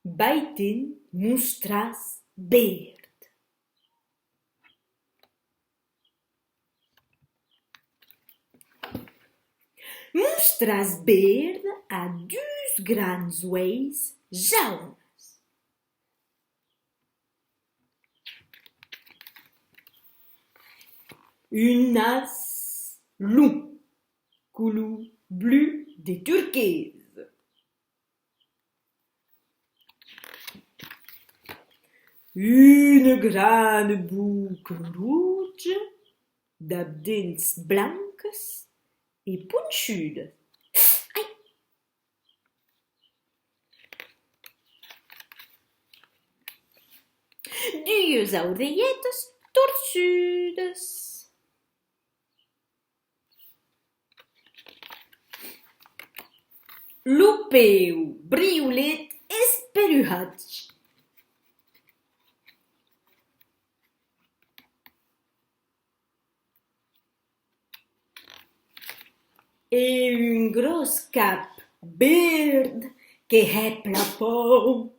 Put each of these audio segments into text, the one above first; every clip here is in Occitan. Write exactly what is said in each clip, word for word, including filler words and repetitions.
Vai-te'n mostrar verd. Mostrar verd a dus grands uelhs jaunes. Un nas long, color blu de turquesa. Una grana boca roja, dab dents blancas e ponchudas. Ai! Duas aurelhetas torçudas. Lo peu briolet espeluhat. E un gròs cap verd que hèp la paur.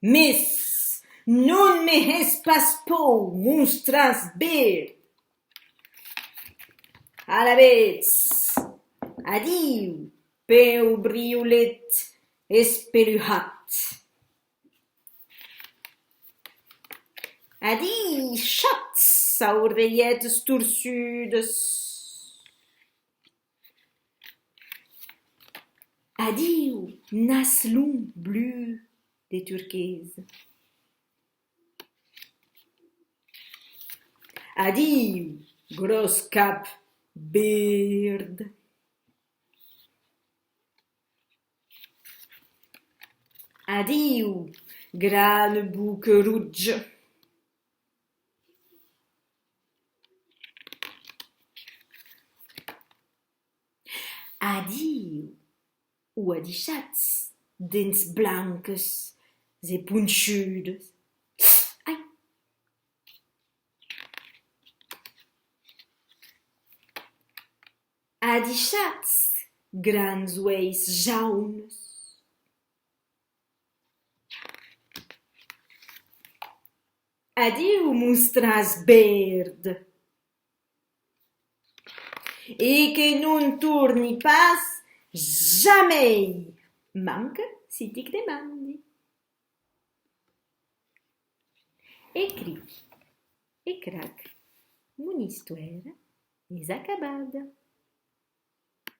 Mes non me hès pas paur, mostras verd. Alavetz, adiu, peu briolet espeluhat. Adiu, chats, aurelhetas torçudas. Adiu, nas long blu de turquesa. Adiu, gròs cap verd. Adiu, grana boca roja. Adiu, o adishatz, dents blancas e ponchudas. Ai! Adishatz, grans uelhs jaunes. Adiu, mostras verd. E que non torni pas jamei, manca si t'ic demandi. E cric, e crac, mon istoèra es acabada.